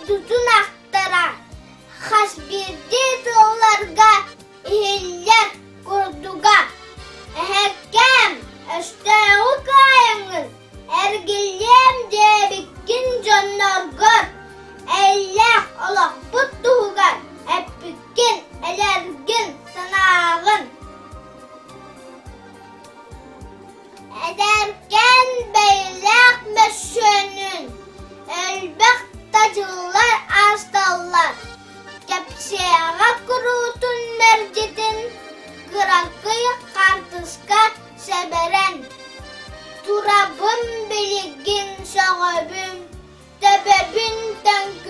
Дойдутун ахтара, хас биирдии тылларга иһиллэр курдуга. Эһэккээм, өстөөҕү кыайаҥҥын эргиллиэм диэбиккин дьонноргор, иллээх олохпут туһугар эппиккин, элэргин санааҕын. Эдэркээн бэйэлээх мөссүөнүн элбэх да дьыллар аасталлар, кэпсиэҕэ куруутун мэлдьитин кыракый хаартыска сэбэрэн. Турабын билигин сөҕөбүн, төбөбүн төҥкөтөбүн.